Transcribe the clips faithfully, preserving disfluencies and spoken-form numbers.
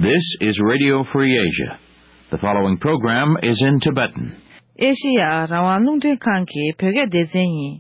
This is Radio Free Asia. The following program is in Tibetan. ཨེ་ཤེ་ཡ་རང་དབང་རླུང་འཕྲིན་ཁང་གི་བོད་སྐད་སྡེ་ཚན་ཡིན།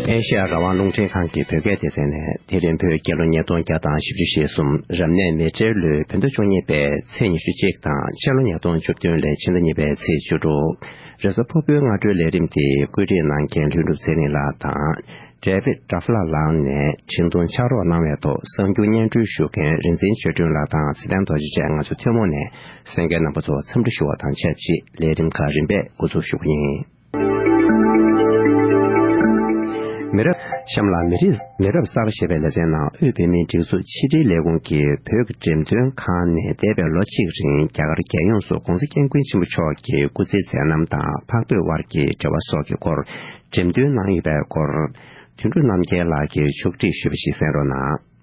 ཨེ་ཤེ་ཡ་རང་དབང་རླུང་འཕྲིན་ཁང་གི་བོད་སྐད་སྡེ་ཚན་ནས། དེ་རིང་བོད་རྒྱལ་ལོ་ཉིས་སྟོང་བརྒྱ་དང་བཞི་བཅུ་ཞེ་གསུམ། རབ་གནས་མེ་སྤྲེལ་ལོའི་བོད་ཟླ་བཅུ་གཉིས་པའི་ཚེས་ཉི་ཤུ་གཅིག་དང་། ཕྱི་ལོ་ཉིས་སྟོང་བཅུ་བདུན་ལོའི་ཕྱི་ཟླ་གཉིས་པའི་ཚེས་བཅུ་དྲུག། རེས་གཟའ་ཕུར་བུའི་སྔ་དྲོའི་ལས་རིམ་དེ་བཀོད་སྒྲིག་གནང་མཁན་ལྷུན་གྲུབ་ཚེ་རིང་ལགས་དང་། ཌེ་བིད་ཌ་ཕ་ལ་ལགས་ནས་འཕྲིན་ཐུང་ཕྱག་རོགས་གནང་བའི་ཐོག་གསར་འགྱུར་སྙན་སྒྲོན་ཞུ་མཁན་རིག་འཛིན་ཆོས་སྒྲོན་ལགས་དང་ཚེ་བརྟན་རྡོ་རྗེ་བཅས་ང་ཚོ་ཐུན་མོང་ནས་གསན་མཁན་རྣམ་པ་ཚོ་འཚམས་འདྲི་ཞུ་བ་དང་ཆབས་ཅིག་ལས་རིམ་ཁག་རིམ་པས་འགོ་འཛུགས་ཞུ་གི་ཡིན། མི་རབས་གཤམ་ལ་མི་རིགས་མི་རབས་གསར་ཞེས་པའི་ལེ་ཚན་ནང་དབུས་བོད་མིའི་སྒྲིག་འཛུགས་ཕྱི་དྲིལ་ལས་ཁུངས་ཀྱིས་བོད་ཀྱི་འགྲེམས་སྟོན་ཁང་ནས་འདས་པའི་ལོ་གཅིག་རིང་རྒྱ་གར་རྒྱལ་ཡོངས་སུ་༸གོང་ས་༸སྐྱབས་མགོན་ཆེན་པོ་མཆོག་གི་སྐུ་ཚེའི་མཛད་རྣམ་དང་འཕགས་བོད་དབར་གྱི་འབྲེལ་བ་སོགས་ཀྱི་སྐོར་འགྲེམས་སྟོན་གནང་ཡོད་པའི་སྐོར། དོན་གྲུབ་རྣམ་རྒྱལ་ལགས་ཀྱིས་ཕྱོགས་བསྒྲིགས་ཞུས་པ་ཞིག་གསན་རོགས་གནང་།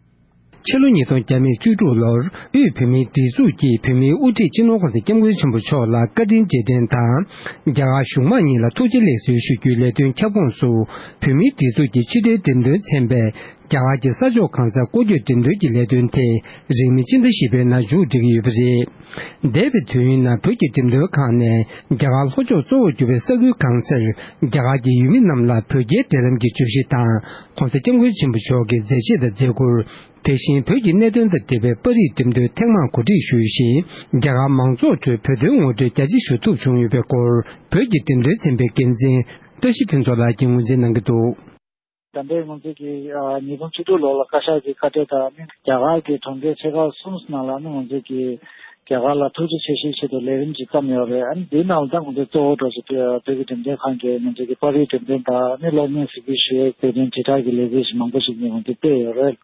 ཕྱི་ལོ་ཉིས་སྟོང་བརྒྱ་མེད་བཅུ་དྲུག་ལོར་དབུས་བོད་མིའི་སྒྲིག་འཛུགས་ཀྱིས་བོད་མིའི་དབུ་ཁྲིད་སྤྱི་ནོར་༸གོང་ས་༸སྐྱབས་མགོན་ཆེན་པོ་མཆོག་ལ་བཀའ་དྲིན་རྗེས་དྲན་དང་། རྒྱ་གར་གཞུང་མང་གཉིས་ལ་ཐུགས་རྗེ་ལེགས་གསོལ་ཞུ་རྒྱུའི་ལས་དོན་ཁྱབ་ཁོངས་སུ། བོད་མིའི་སྒྲིག་འཛུགས་ཀྱི་ཕྱི་དྲིལ་འགྲེམས་སྟོན་ཚན་པས་རྒྱ་གར་གྱི་ས་ཕྱོགས་གང་སར་སྐོར་སྐྱོད་འགྲེམས་སྟོན་གྱི་ལས་དོན་དེ་རིང་མིན་སྤྱི་ཟླ་བཞི་པའི་ནང་མཇུག་སྒྲིལ་གྱི་ཡོད་པ་རེད། འདས་པའི་དུས་ཡུན་ནང་བོད་ཀྱི་འགྲེམས་སྟོན་ཁང་ནས་རྒྱ་གར་ལྷོ་ཕྱོགས་གཙོ་བོར་གྱུར་པའི་ས་ཁུལ་གང་སར་རྒྱ་གར་གྱི་ཡུལ་མི་རྣམས་ལ་བོད་རྒྱའི་འབྲེལ་ལམ་གྱི་བརྗོད་གཞི་དང་༸གོང་ས་༸སྐྱབས་མགོན་ཆེན་པོ་མཆོག་གི་མཛད་རྗེས་དང་མཛད་ཁུར། དེ་བཞིན་བོད་ཀྱི་གནད་དོན་དང་འབྲེལ་བའི་པར་རིས་འགྲེམས་སྟོན་ཐེངས་མང་གོ་སྒྲིག་ཞུས་ཤིང་། རྒྱ་གར་མང་ཚོགས་ཁྲོད་བོད་དོན་ངོ་སྤྲོད་རྒྱ་ཆེ་ཞུ་ཐུབ་བྱུང་ཡོད་པའི་སྐོར། བོད་ཀྱི་འགྲེམས་སྟོན་ཚན་པའི་འགན་འཛིན་བཀྲ་ཤིས་ཕུན་ཚོགས་ལགས་ཀྱིས་ངོས་འཛིན་གནང་གི་འདུག། ད་ལྟའི་ང་ཚོ་གི་ཨ་ཉིས་སྟོང་བཅུ་དྲུག་ལོ་ལ་བཀའ་ཤག་གི་བཀའ་ཁྲོལ་དང་ཨ་ནི་རྒྱ་གར་གྱི་གྲོང་ཁྱེར་ཆེ་ཁག་གསུམ་ནང་ལ་ཨ་ནི་ང་ཚོ་གི་རྒྱ་གར་ལ་ཐུགས་རྗེ་ཆེ་ཞུའི་ཆེད་དུ་ལས་རིམ་ཅིག་བརྩམས་ཡོད་རེད། ཨ་ནི་འདིའི་ནང་ལ་ད་ང་ཚོ་གཙོ་བོ་འགྲོ་ཞིག་བོད་ཀྱི་འགྲེམས་སྟོན་ཁང་གིས་ང་ཚོ་གི་པར་རིས་འགྲེམས་སྟོན་དང་ཨ་ནི་གློག་བརྙན་གཟིགས་འབུལ་ཞུ་ཡས་དེ་རིང་དྲིལ་བསྒྲགས་ཀྱི་ལས་འགུལ་ཞིག་མང་པོ་ཞིག་ནས་ང་ཚོ་སྤེལ་ཡོད་རེད།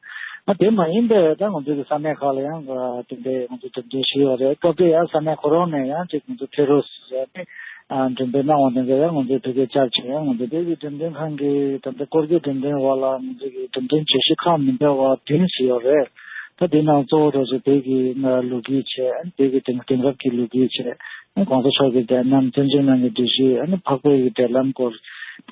ཨ་དེ་མ་ཡིན་པའི་ད་ང་ཚོ་གི་ས་གནས་ཁག་ལ་ཡང་ཨ་དེ་འདྲའི་ང་ཚོ་འགྲེམས་སྟོན་ཞུས་ཡོད་རེད། སྐབས་དེ་ཡང་ས་གནས་ཁོ་རང་ནས་ཡང་ཅིག་ང་ཚོ་ཕེབས་རོགས་ཟེར་ནས་ཨ་འགྲེམས་སྤེལ་གནང་བ་དེ་ཚོ་ཡང་ང་ཚོས་ཐུགས་རྗེ་ཆེ་ཞུ་ཡ། ང་ཚོ་བོད་ཀྱི་འགྲེམས་སྟོན་ཁང་གི་ད་ལྟ་སྐོར་སྐྱོད་འགྲེམས་སྟོན་འོག་ལ་ང་ཚོ་གི་འགྲེམས་སྟོན་བརྗོད་གཞི་ཁག་མི་འདྲ་བ་བདུན་ཞིག་ཡོད་རེད། ད་དེ་ནང་གཙོ་བོ་འདྲ་བོ་ཞིག་བོད་ཀྱི་ལོ་རྒྱུས་བྱས། བོད་ཀྱི་དེང་དེང་རབས་ཀྱི་ལོ་རྒྱུས་བྱས། ཨ་༸གོང་ས་མཆོག་གི་མཛད་རྣམ། བཙན་བྱོལ་ནང་གི་སྒྲིག་གཞི། ཨ་ནི་འཕགས་བོད་ཀྱི་འབྲེལ་ལམ་སྐོར་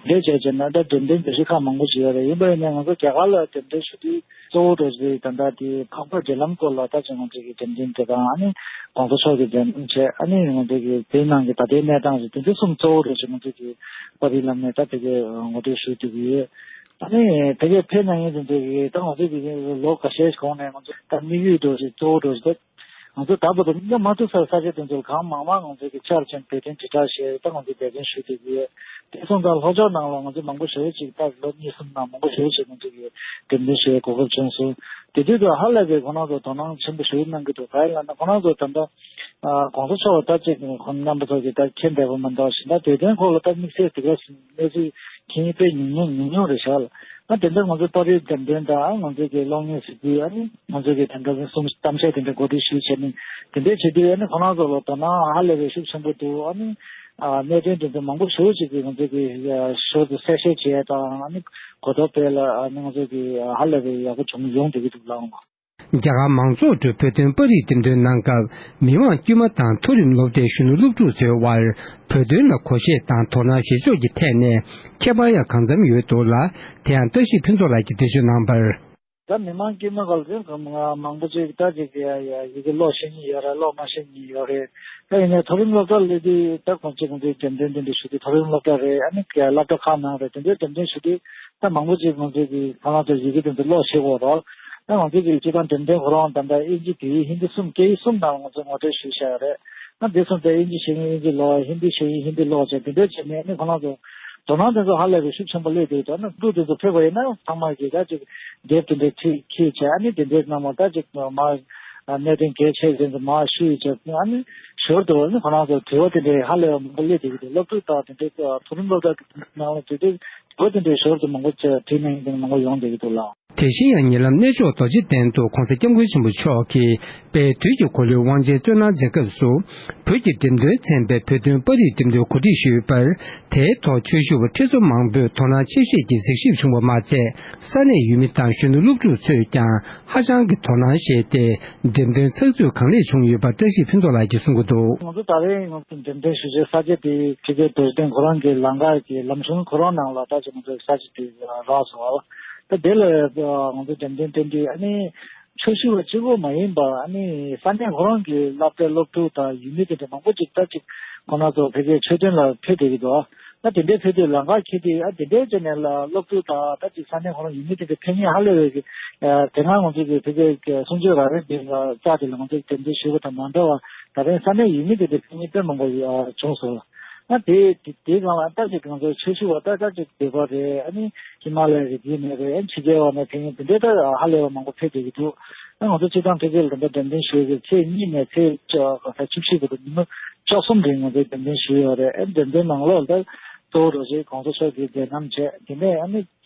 དེ་འདྲ་བྱས་བྱས་ན་ད་འགྲེམས་སྟོན་བརྗོད་གཞི་ཁག་མང་པོ་ཞིག་ཡོད་རེད། ཡིན་པ་ཡིན་ནའི་ང་ཚོ་རྒྱ་གར་ལ་འགྲེམས་སྟོན་ཞུ་དུས་གཙོ་བོ་འདྲ་བོ་ཞིག་ད་ལྟ་དེ་འཕགས་བོད་འབྲེལ་ལམ་སྐོར་ལ་ད་ཅིག་ང་ཚོ་གི་འགྲེམས་སྟོན་དེ་དང་། ཨ་ནི་༸གོང་ས་མཆོག་གི་མཛད་རྣམ་བྱས། ཨ་ནི་ང་ཚོ་གི་དེའི་ནང་གི་ད་ལྟའི་གནས་སྟངས་རེད། དེ་ཚོ་གསུམ་གཙོ་བོ་རེད་ཅེས་ང་ཚོ་གི་པར་རིས་ལམ་ནས་ད་དེ་གའི་ངོ་སྤྲོད་ཞུ་ཐུབ་ཀྱི་ཡོད། ཨ་ནི་དེ་གའི་ཕེབས་གནང་མཁན་དེ་ཚོ་གི་ད་ང་ཚོ་གི་ལོ་འགའ་ཤས་གོང་ནས་ང་ཚོ་ད་དམིགས་ཡུལ་འདྲ་བོ་ཞིག་གཙོ་བོ་འདྲ་བོ་ཞིག་ད། ང་ཚོ་ད་བར་དུ་སླེབས་མ་ཐུབ་སའི་ས་ཆ་དེ་ཚོར་གང་མང་མང་ང་ཚོ་གི་ཆར་ཅན་བོད་དོན་དྲིལ་བསྒྲགས་ཞེས་ད་ང་ཚོ་འབད་བརྩོན་ཞུ་བསྡད་ཀྱི་ཡོད། དེ་སོང་ཙང་ལྷོ་ཕྱོགས་ནང་ལ་ང་ཚོ་མང་པོ་ཞེ་པོ་ཅིག་ད་ལོ་གཉིས་གསུམ་ནང་མང་པོ་ཞེ་པོ་ཅིག་ང་ཚོ་གི་འགྲེམས་སྟོན་ཞུ་བའི་གོ་སྐབས་བྱུང་སོང་། དེ་དུས་དུ་ཧ་ལས་པའི་ཁོ་རང་ཚོ་དོ་སྣང་ཆེན་པོ་ཞིག་གནང་གི་འདུག། ག་ཡིན་ལབ་ན་ཁོ་རང་ཚོ་ད་ལྟ་༸གོང་ས་མཆོག་ད་ཅིག་ཁོང་རྣམ་པ་ཚོ་གི་ད་མཁྱེན་བསྡད་པ་མ་གཏོགས་ཤིང་ད་བོད་དོན་སྐོར་ལ་ད་དམིགས་བསལ་དེ་ག་ཞིག་གནས་ཚུལ་མཁྱེན་ཡིན་དཔེ་ཉུང་ཉུང་ཉུང་ཉུང་རེད་ཤག་ལ། ད་དེ་འདྲ་ང་ཚོའི་པར་རིས་འགྲེམས་སྟོན་དང་ང་ཚོའི་གི་གློག་བརྙན་གཟིགས་འབུལ། ཨ་ནི་ང་ཚོའི་གི་དེ་འདྲ་གསུང་གཏམ་བཤད་དེ་འདྲ་གོ་སྒྲིག་ཞུས་བྱས་ནས་དེ་འདྲའི་བྱེད་དུས། ཨ་ནི་ཁོ་རང་ཚོ་ལ་དོ་སྣང་ཧ་ལས་པའི་ཤུགས་ཆེན་པོ་འདུག། ཨ་ནི་ཨ་གནད་དོན་དེ་ཚོ་མང་པོ་ཞེ་པོ་ཅིག་གི་ང་ཚོའི་གི་ཞོར་དུ་གསལ་བཤད་བྱས་དང་། ཨ་ནི་གོ་རྟོགས་སྤེལ་ལ་ཨ་ནི་ང་ཚོའི་གི་ཧ་ལས་པའི་ཡག་པོ་བྱུང་ཡོང་བསྡད་ཀྱི་འདུག་ལགས། རྒྱ་གར་མང་ཚོགས་ཁྲོད་བོད་དོན་པར་རིས་འགྲེམས་སྟོན་གནང་སྐབས། མི་དབང་དཀྱུས་མ་དང་མཐོ་རིམ་སློབ་གྲྭའི་གཞོན་ནུ་སློབ་ཕྲུག་ཚོའི་དབར་བོད་དོན་ལ་གོ་ཤེས་དང་དོ་སྣང་བྱེད་ཕྱོགས་ཀྱི་ཐད་ནས་ཁྱད་པར་ཡང་གང་འཚམ་ཡོད་འདུག་ལ། དེ་ཡང་བཀྲ་ཤིས་ཕུན་ཚོགས་ལགས་ཀྱིས་འགྲེལ་བརྗོད་གནང་བར། ད་མི་མང་དཀྱུས་མ་སྒང་ལ་མང་པོ་ཅིག་ད་ཅིག་ཡ་ཡ་ཡི་གེ་ཀློག་ཤེས་མཁན་ཡོད་རེད། ཀློག་མ་ཤེས་མཁན་ཡོད་རེད། ད་ཡིན་ནའི་མཐོ་རིམ་སློབ་གྲྭ་སླེབས་དུས་ད་ཁོང་ཚོས་ཁོང་ཚོའི་འགྲེམས་སྟོན་དེ་འདྲ་ཞུ་དུས། མཐོ་རིམ་སློབ་གྲྭ་རེད། ཨ་ནི་སློབ་གྲྭ་ཁག་ནང་རེད། དེ་འདྲའི་འགྲེམས་སྟོན་ཞུ་དུས། ད་མང་པོ་ཅིག་ང་ཚོས་ཀྱི་ཁོ་རང་ཚོ་ཡི་གེ་དེ་ཚོ་ཀློག་ཤེས་དགོས་རེད། ད་ང་ཚོས་ཀྱི་སྤྱིར་བཏང་འགྲེམས་སྟོན་ཁོ་རང་ད་ལྟ་ཨིན་ཇི། བོད་ཡིག་ཧིན་དི་གསུམ། སྐད་ཡིག་གསུམ་ནང་ང་ཚོས་ངོ་སྤྲོད་ཞུས་བཞག་ཡོད་རེད། ད་འདི་སོང་ཙང་ཨིན་ཇི་ཤེས་མཁན་ཨིན་ཇི་ཀློག། ཧིན་དི་ཤེས་མཁན་ཧིན་དི་ཀློག་བྱས། དེ་འདྲ་བྱས་ནས་ཨ་ནི་ཁོ་རང་ཚོ་དོ་སྣང་དེ་ཚོ་ཧ་ལས་པའི་ཤུགས་ཆེན་པོ་སླེབས་བསྡད་ཡོད། ད་ནི་ཕྲུ་གུ་དེ་ཚོ་ཕེབས་པ་ཡིན་ན་ཚང་མ་གིས་ད་ཅིག་དེབ་དེ་འདྲ་ཁྱེར་ཁྱེར་བྱས། ཨ་ནི་དེ་འདྲའི་ནང་ལ་ད་ཅིག་མར་གནད་དོན་གལ་ཆེ་ཟིན་ཚོ་མར་ཞུས་བྱས། ཨ་ནི་ཞོར་དུ་ཨ་ནི་ཁོ་རང་ཚོ་དྲི་བ་དེ་འདྲའི་ཧ་ལས་པ་མང་པོ་སླེབས་བསྡད་ཀྱི་འདུག། སློབ་ཕྲུག་དང་དེ་འདྲའི་མཐོ་རིམ་སློབ་གྲྭ་ནང་ལ་དེ་འདྲའི་དྲི་བ་དེ་འདྲའི་ཞོར་དུ་མང་པོ་ཅིག་དྲིས་གནང་མཁན་དེ་མང་པོ་ཡོང་བསྡད་ཀྱི་འདུག་ལགས། དེ་བཞིན་ཡང་ཉེ་ལམ་གནས་མཆོག་རྡོ་རྗེ་གདན་དུ་༧གོང་ས་༧སྐྱབས་མགོན་ཆེན་པོ་མཆོག་གིས་དཔལ་དུས་ཀྱི་འཁོར་ལོའི་དབང་ཆེན་སྩོལ་གནང་མཛད་སྐབས་སུ། བོད་ཀྱི་འགྲེམས་སྟོན་ཚན་པས་བོད་དོན་པར་རིས་འགྲེམས་སྟོན་གོ་སྒྲིག་ཞུས་པར། དེའི་ཐོག་ཆོས་ཞུ་བ་ཁྲི་ཚོ་མང་པོས་དོ་སྣང་ཆེ་བཞེས་ཀྱིས་གཟིགས་ཞིབ་བྱུང་བ་མ་ཚད། ས་གནས་ཡུལ་མི་དང་གཞོན་ནུ་སློབ་ཕྲུག་ཚོས་ཀྱང་ཧ་ཅང་གི་དོ་སྣང་བྱས་ཏེ། འགྲེམས་སྟོན་ཚགས་ཚུད་གང་ལེགས་བྱུང་ཡོད་པ་བཀྲ་ཤིས་ཕུན་ཚོགས་ལགས་ཀྱིས་གསུང་གི་འདུག། ང་ཚོ་ད་རེས་ང་ཚོ་འགྲེམས་སྟོན་ཞུ་བྱའི་ས་ཆ་དེ་ཕྱི་རྒྱལ་རྡོ་རྗེ་གདན་ཁོ་རང་གི་ལམ་ཁ་གི་ལམ་གཞུང་ཁོ་རང་ནང་ལ་ད་ཅིག་ང་ཚོའི་ས་ཆ་དེ་རག་སོང་བ། ད་དེ་ལ་ང་ཚོ་འགྲེམས་སྟོན་སྟོན་དུས་ཨ་ནི་ཆོས་ཞུ་བ་གཅིག་པོ་མ་ཡིན་པ་ཨ་ནི་ས་གནས་ཁོ་རང་གི་སློབ་གྲྭའི་སློབ་ཕྲུག་དང་ཡུལ་མི་དེ་འདྲ་མང་པོ་ཅིག་ད་ཅིག་ཁོ་ན་ཚོ་ཕ་གིའི་མཆོད་རྟེན་ལ་ཕེབས་བསྡད་ཀྱི་འདུག། ད་དེ་འདྲའི་ཕེབས་དུས་ལམ་ཁ་འཁེལ་དུས་ཨ་དེ་འདྲའི་བྱས་ནས་ལ་སློབ་ཕྲུག་དང་ད་ཅིག་ས་གནས་ཁོ་རང་ཡུལ་མི་དེ་འདྲ་ཕེབས་མཁན་ཧ་ལས་པའི་གི་དེ་སྔ་ང་ཚོ་གི་ཕ་གིའི་གསུང་ཆོས་ར་བའི་དེ་ལ་རྩ་དེ་ལ་ང་ཚོ་འགྲེམས་སྟོན་ཞུ་བ་དང་མ་འདྲ་བ་ད་རེས་ས་གནས་ཡུལ་མི་དེ་འདྲ་ཕེབས་མཁན་དཔེ་མང་པོ་ཡ་བྱུང་སོང་། ཨ་དེ་དེ་དེའི་སྒང་ལ་ད་ཅིག་ང་ཚོ་ཆོས་ཞུ་བ་ད་ད་ཅིག་བོད་པ་རེད། ཨ་ནི་ཧི་མ་ལ་ཡའི་རི་རྒྱུད་ནས་རེད། ཨ་ནི་ཕྱི་རྒྱལ་བ་ནས་ཕེབས་མཁན་དེ་འདྲའི་ད་ཧ་ལས་པ་མང་པོ་ཕེབས་བསྡད་ཀྱི་འདུག། ཨ་ང་ཚོ་སྤྱིར་བཏང་ཕ་གི་ལ་ད་ལྟ་འགྲེམས་སྟོན་ཞུ་ཡས་ཀྱི་ཚེས་གཉིས་ནས་ཚེས་བཅུ་བཅུ་གསུམ་རིང་ང་ཚོ་འགྲེམས་སྟོན་ཞུ་ཡོད་རེད། ཨ་འགྲེམས་སྟོན་ནང་ལོགས་ལ་ད་གཙོ་བོ་རྡོ་རྗེ་གོང་ས་མཆོག་གི་མཛད་རྣམ་བྱས། དེ་ནས་ཨ་ནི་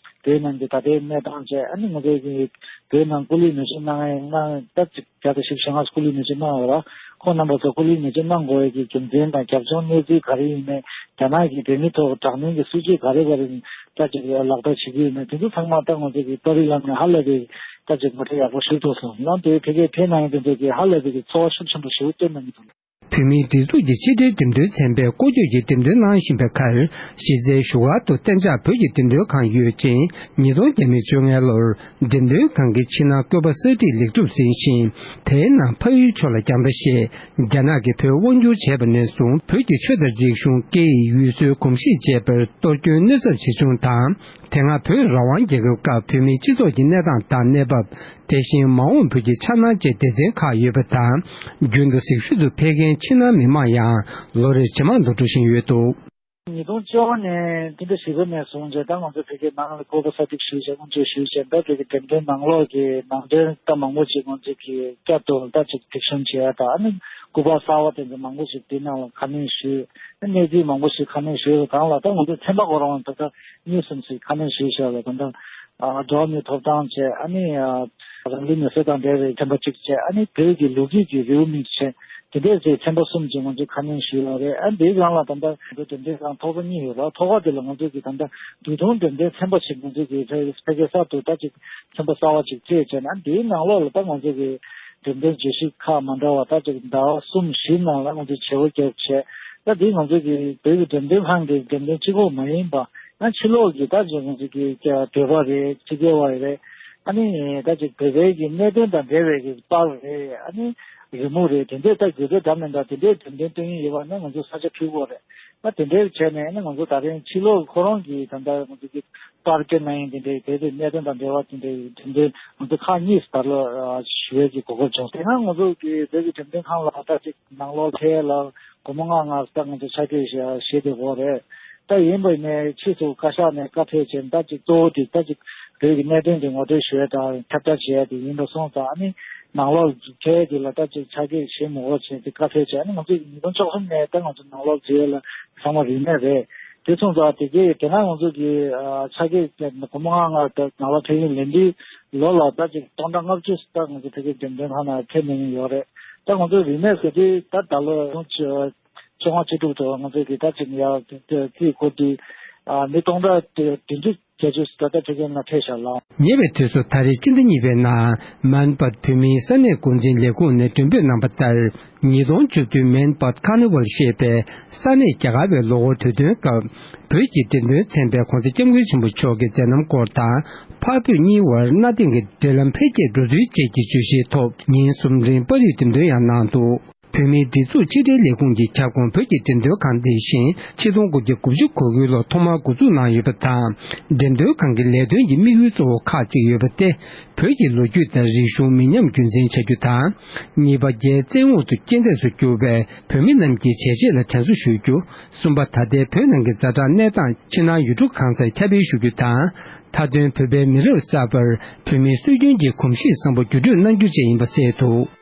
བོད་ནང་གི་ད་ལྟའི་གནས་སྟངས་བྱས། ཨ་ནི་ང་ཚོ་གི་བོད་ནང་སྐུ་ལུས་མེ་མཆོད་གནང་ཡས་གནང་ད་ཅིག་བརྒྱ་དང་བཞི་བཅུ་ཞེ་ལྔ་སྐུ་ལུས་མེ་མཆོད་གནང་ཡོད་ར། ཁོང་རྣམ་པ་ཚོ་སྐུ་ལུས་མེ་མཆོད་གནང་དགོས་ཡས་ཀྱི་རྒྱུ་མཚན་དང་རྒྱབ་ལྗོངས་གནས་ཚུལ་ག་རེ་ཡིན་མིན། རྒྱ་ནག་གིས་བོད་མི་ཐོག་དྲག་གནོན་གྱི་སྲིད་བྱུས་ག་རེ་ག་རེ་ད་ཅིག་ལག་བསྟར་བྱེད་ཀྱི་ཡོད་མེད་དེ་ཚོ་ཚང་མ་ད་ང་ཚོ་གི་པར་རིས་ལམ་ནས་ཧ་ལས་པའི་ད་ཅིག་ངོ་སྤྲོད་ཡག་པོ་ཞུ་ཐུབ་སོང་། ཡང་དེ་ཕ་གིར་ཕེབས་གནང་མཁན་དེ་ཚོ་གིས་ཧ་ལས་པའི་གི་ཚོར་བ་ཤུགས་ཆེན་པོ་ཞིག་སྟོན་གནང་གི་འདུག། བོད་མིའི་སྒྲིག་འཛུགས་ཀྱི་ཕྱི་དྲིལ་འགྲེམས་སྟོན་ཚན་པས་སྐོར་སྐྱོད་ཀྱི་འགྲེམས་སྟོན་གནང་བཞིན་པའི་ཁར། གཞི་རྩའི་བཞུགས་སྒར་དུ་གཏན་འཇགས་བོད་ཀྱི་འགྲེམས་སྟོན་ཁང་ཡོད་ཅིང་། ཉིས་སྟོང་བརྒྱ་མེད་བཅོ་ལྔ་ལོར་འགྲེམས་སྟོན་ཁང་གི་ཕྱི་ནང་བཀོད་པ་གསར་སྒྲིག་ལེགས་གྲུབ་ཟིན་ཞིང་། དེའི་ནང་འཕགས་ཡུལ་ཕྱོགས་ལ་རྒྱང་ལྟ་བྱས། རྒྱ་ནག་གིས་བོད་དབང་བསྒྱུར་བྱས་པ་ནས་བཟུང་བོད་ཀྱི་ཆོས་དང་རིག་གཞུང་། སྐད་ཡིག་ཡུལ་སྲོལ། གོམས་གཤིས་བཅས་པར་གཏོར་སྐྱོན་གནོད་ཚབས་ཇི་བྱུང་དང་། དེ་སྔ་བོད་རང་དབང་རྒྱལ་ཁབ་སྐབས་བོད་མིའི་སྤྱི་ཚོགས་ཀྱི་གནས་སྟངས་དང་གནས་བབ། དེ་བཞིན་མ་འོངས་བོད་ཀྱི་འཆར་སྣང་བཅས་སྡེ་ཚན་ཁག་ཡོད་པ་དང་། རྒྱུན་དུ་གཟིགས་ཞིབ་ཏུ་ཕེབས་མཁན་ཕྱི་ནང་མི་མང་ཡང་ལོ་རེར་ཇེ་མང་དུ་འགྲོ་བཞིན་ཡོད་འདུག། ཉིས་སྟོང་བཅོ་ལྔ་ནས་དེ་འདྲ་བྱེད་པ་ནས་བཟུང་བྱས་ད་ང་ཚོ་བོད་ཀྱི་ནང་ལ་བཀོད་པ་གསར་སྒྲིག་ཞུས་བྱས། དབུ་འབྱེད་ཞུས་བྱས། ད་བོད་ཀྱི་འགྲེམས་སྟོན་ནང་ལོགས་ཀྱི་ནང་དོན་ད་མང་པོ་ཅིག་ང་ཚོ་གིས་བསྐྱར་དུ་ད་ཅིག་གཟིགས་ཞིབ་བྱས། ད་ཨ་ནི་སྐུ་པར་གསར་བ་དེ་ཚོ་མང་པོ་ཞིག་དེ་ནང་ལ་ཁ་སྣོན་ཞུས། གནས་ཚུལ་མང་པོ་ཞིག་ཁ་སྣོན་ཞུས་པའི་སྒང་ལ་ད་ང་ཚོ་ཚན་པ་ཁོ་རང་ད་ལྟ་གཉིས་གསུམ་ཞིག་ཁ་སྣོན་ཞུས་བཞག་པ། ད་ལྟ་ཨ་འགྲོ་བ་མིའི་ཐོབ་ཐང་བྱས། ཨ་ནི་ཨ་རང་ལུས་མེ་གསོད་དང་འབྲེལ་བའི་ཚན་པ་གཅིག་བྱས། ཨ་ནི་བོད་ཀྱི་ལོ་རྒྱུས་ཀྱི་རེའུ་མིག་བྱས། དེ་འདྲའི་ཚན་པ་གསུམ་ཅིག་ང་ཚོས་ཁ་སྣོན་ཞུས་ཡོད་རེད། ཨ་འདིའི་སྒང་ལ་ད་ལྟ་ང་ཚོ་འགྲེམས་སྟོན་ཁང་ཐོག་ས་གཉིས་ཡོད་རེད། ཐོག་ཁ་དེ་ལ་ང་ཚོས་ཀྱི་ད་ལྟ་དུས་ཐུང་འགྲེམས་སྟོན་ཚན་པ་ཞིག་ང་ཚོས་ཀྱི་ཕ་ཕ་གིར་གསར་དུ་ད་ཅིག་ཚན་པ་གསར་བ་ཅིག་བཙུགས་བྱས་ནས། ཨ་འདིའི་ནང་ལོགས་ལ་ད་ང་ཚོས་ཀྱི་འགྲེམས་སྟོན་བརྗོད་གཞི་ཁག་མ་འདྲ་བ་ད་ཅིག་ཟླ་བ་གསུམ་བཞིའི་ནང་ལ་ང་ཚོས་བྱེད་སྒོ་བརྒྱབ་བྱས། ད་འདི་ང་ཚོས་ཀྱི་བོད་ཀྱི་འགྲེམས་སྟོན་ཁང་གི་འགྲེམས་སྟོན་གཅིག་པོ་མ་ཡིན་པ། ཡང་ཕྱི་ལོགས་ཀྱི་ད་ཅིག་ང་ཚོ་གི་བོད་པ་རེད། ཕྱི་རྒྱལ་བ་རེད། ཨ་ནི་ད་ཅིག་བོད་པའི་གི་གནད་དོན་དང་འབྲེལ་བའི་གི་པར་རེད། ཨ་ནི་རི་མོ་རེད། དེ་འདྲས་ད་དགོས་འདོད་འདྲ་མི་འདྲ་དེ་འདྲས་འགྲེམས་སྟོན་སྟོན་གྱི་ཡོད་པ་ན་ང་ཚོ་ས་ཆ་འཕྲོད་ཀྱི་ཡོད་རེད། ད་དེ་འདྲས་བྱས་ནས་ཨ་ནི་ང་ཚོ་ད་རིང་ཕྱི་ལོགས་ཁོ་རང་གི་ད་ལྟ་ང་ཚོ་གི་པར་སྐྱོན་གནང་ཡས་དེ་འདྲས་བོད་པའི་གནད་དོན་དང་འབྲེལ་བ་དེ་འདྲས་འགྲེམས་སྟོན་ང་ཚོ་ཁག་གཉིས་ད་ལོ་ཞུ་ཡས་ཀྱི་གོ་སྐབས་བྱུང་། དེ་སྔ་ང་ཚོ་གི་བོད་ཀྱི་འགྲེམས་སྟོན་ཁང་ལ་ད་ཅིག་ནང་ལོགས་ཐད་ལ་སྒོར་མོ་ལྔ་ལྔ་ད་ང་ཚོ་ཆ་རྒྱུས་བཞག་བཞག་བསྡད་ཡོད་རེད། ད་ཡིན་པ་ནས་ཕྱིས་སུ་བཀའ་ཤག་ནས་བཀའ་ཕེབས་བྱས། ད་ཅིག་གཙོ་བོ་དེ་ད་ཅིག་བོད་ཀྱི་གནད་དོན་དེ་ངོ་སྤྲོད་ཞུ་ཡ་དང་ཁྱབ་བསྒྲགས་བྱེད་ཡ་དེ་ཡིན་པ་སོང་ཙང་། ཨ་ནི་ནང་ལོགས་ཁྱེད་དེ་ལ་ད་ཅིག་ཆ་རྒྱུས་བྱེད་མི་དགོས་བྱས་ཏེ་བཀའ་ཕེབས་བྱས། ཨ་ནི་ང་ཚོ་ཉིས་སྟོང་བཅུ་གསུམ་ནས་ད་ང་ཚོ་ནང་ལོགས་འཛུལ་ཡ་ལ་ཚང་མ་རིན་མེད་རེད། དེ་སོང་ཙང་དེ་གའི་དེ་སྔ་ང་ཚོ་གི་ཆ་རྒྱུས་སྒོར་མོ་ལྔ་ལྔ་ད་ནང་ལོགས་ཕེབས་ཡུན་ལེན་དུས་ལོ་ལ་ད་ཅིག་སྟོང་ཕྲག་ལྔ་བཅུ་ད་ང་ཚོ་ཕ་གིའི་འགྲེམས་སྟོན་ཁང་ནང་ཕེབས་མི་ཡོང་ཡོད་རེད། ད་ང་ཚོ་རིན་མེད་ཟེར་དུས་ད་ད་ལོ་བཅོ་ལྔ་བཅུ་དྲུག་ཏུ་ང་ཚོ་གི་ད་ཅིག་ཡར་རྩིས་འཁོར་དུས་ཨ་མི་སྟོང་ཕྲག་བདུན་ཅུ་བརྒྱད་ཅུ་ད་ལྟ་ཕ་གིའི་ནང་ཕེབས་བཞག་ལ། ཉེ་བའི་དུས་སུ་ད་རེས་སྤྱི་ཟླ་གཉིས་པའི་ནང་མན་སྦད་བོད་མིའི་ས་གནས་འགོ་འཛིན་ལས་ཁུངས་ནས་མགྲོན་འབོད་གནང་པ་ལྟར། ཉིས་སྟོང་བཅུ་བདུན་མན་སྦད་ཀར་ནི་ཝལ་ཞེས་པའི་ས་གནས་རྒྱ་གར་བའི་ལོ་འཁོར་དུས་སྟོན་སྐབས། བོད་ཀྱི་འགྲེམས་སྟོན་ཚན་པས་༧གོང་ས་༧སྐྱབས་མགོན་ཆེན་པོ་མཆོག་གི་མཛད་རྣམ་སྐོར་དང་། འཕགས་བོད་གཉིས་དབར་གནའ་དེང་གི་འབྲེལ་ལམ་འཕེལ་རྒྱས་འགྲོ་ཚུལ་བཅས་ཀྱི་བརྗོད་གཞིའི་ཐོག་ཉིན་གསུམ་རིང་པར་རིས་འགྲེམས་སྟོན་ཡང་གནང་འདུག། བོད་མིའི་སྒྲིག་འཛུགས་ཕྱི་དྲིལ་ལས་ཁུངས་ཀྱི་ཁྱབ་ཁོངས་བོད་ཀྱི་འགྲེམས་སྟོན་ཁང་འདི་བཞིན་ཆིག་སྟོང་དགུ་བརྒྱ་དགུ་བཅུ་གོ་དགུའི་ལོར་ཐོག་མར་འགོ་འཛུགས་གནང་ཡོད་པ་དང་། འགྲེམས་སྟོན་ཁང་གི་ལས་དོན་གྱི་དམིགས་ཡུལ་གཙོ་བོ་ཁག་ཅིག་ཡོད་པ་སྟེ། བོད་ཀྱི་ལོ་རྒྱུས་དང་རིག་གཞུང་མི་ཉམས་རྒྱུན་འཛིན་བྱ་རྒྱུ་དང་། གཉིས་པ། རྒྱའི་བཙན་འོག་ཏུ་རྐྱེན་འདས་སུ་གྱུར་བའི་བོད་མི་རྣམས་ཀྱི་བྱས་རྗེས་ལ་དྲན་གསོ་ཞུ་རྒྱུ། གསུམ་པ། ད་ལྟའི་བོད་ནང་གི་ཛ་དྲག་གནས་སྟངས་ཕྱི་ནང་ཡུལ་གྲུ་གང་སར་ཁྱབ་སྤེལ་ཞུ་རྒྱུ་དང་། མཐའ་དོན་བོད་པའི་མི་རབས་གསར་པར་བོད་མིའི་སྲོལ་རྒྱུན་གྱི་གོམས་གཤིས་བཟང་པོ་བརྒྱུད་སྤྲོད་གནང་རྒྱུ་བཅས་ཡིན་པ་གསལ་འདུག།